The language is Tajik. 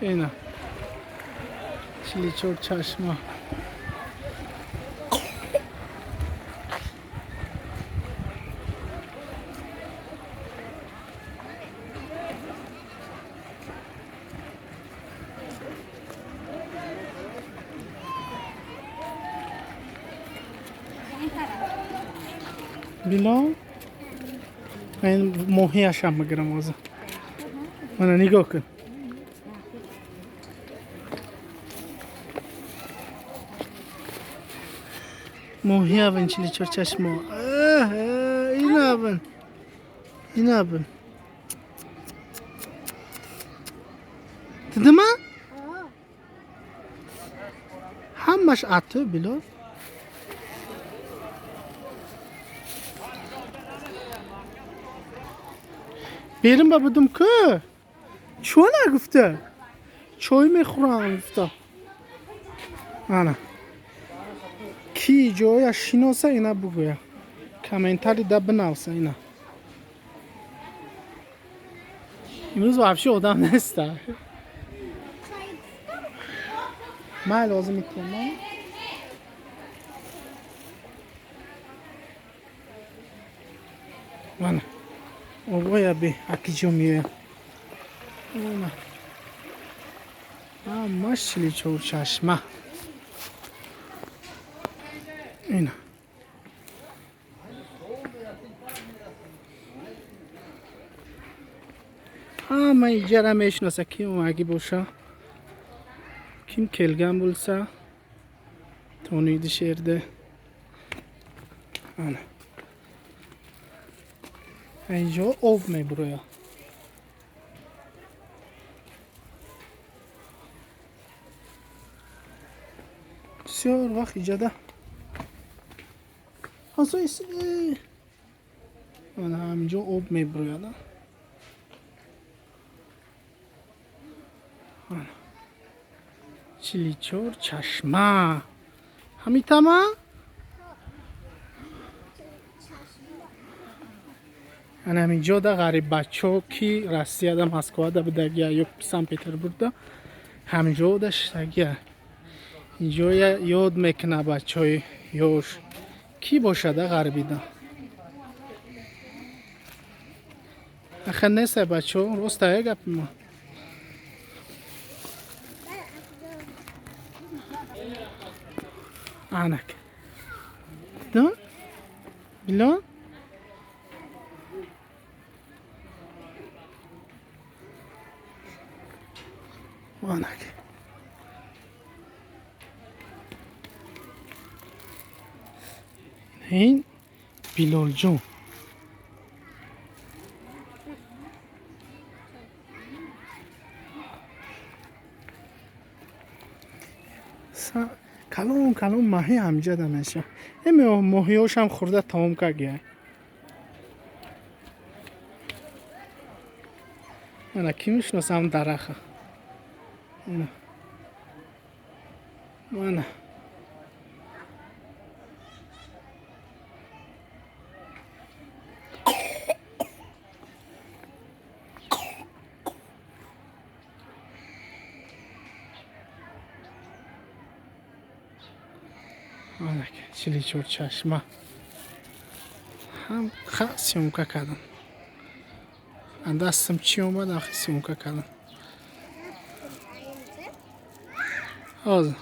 Ина 44 чашма. Билол, ман моҳияшам мегирам ҳозир. Мана нигоҳ кун. Моҳиявин 44 чашмо. Инабин. Инабин. Дидима? Ҳамаш ату, Билол. Берин ба будум ку? Чо нагуфта? Чой мехӯрам гуфта. Ана. Ки ҷоя шиноса, ина бугӯя. Комментарий да бинавса ина. Имрӯз вообще одам неста. Ман лозим итиям. Мана. Обоя би акиҷо меоям. Ана. Ҳамаш 44 чашма. Ина. Ҳама иҷара мешиноса, ким омаги боша, ким келган bo'lsa, тонiydi shu yerda. Ana. Инҷо об мебурояд. Бисёр вақт иҷада ана ҳаминҷо об мебурояд. Ана 44 чашма. Ҳамитама? Ана ҳаминҷо да ғариббачо, ки Россияда, Москвада будагия ё Санкт Петербургда, ҳаминҷо да шиштагия. Инҷоя ёд мекуна бачаҳои ёш, кӣ бошада ғарбида. Ахир нестай, бачаҳо, ростая гапи ма. Анак. Дидон? Билон? Анак. Ин Билолҷон. Калон калон маҳӣ ҳамҷада меша. Эми моҳиҳошам хӯрда тамом кардия. Мана кӣ мешиносам дараха? Ина. Мана. Анак 44 чашма. Ҳам ха съёмка кардам. Дастам чӣ омад, ахи съёмка кардам. Ҳозир.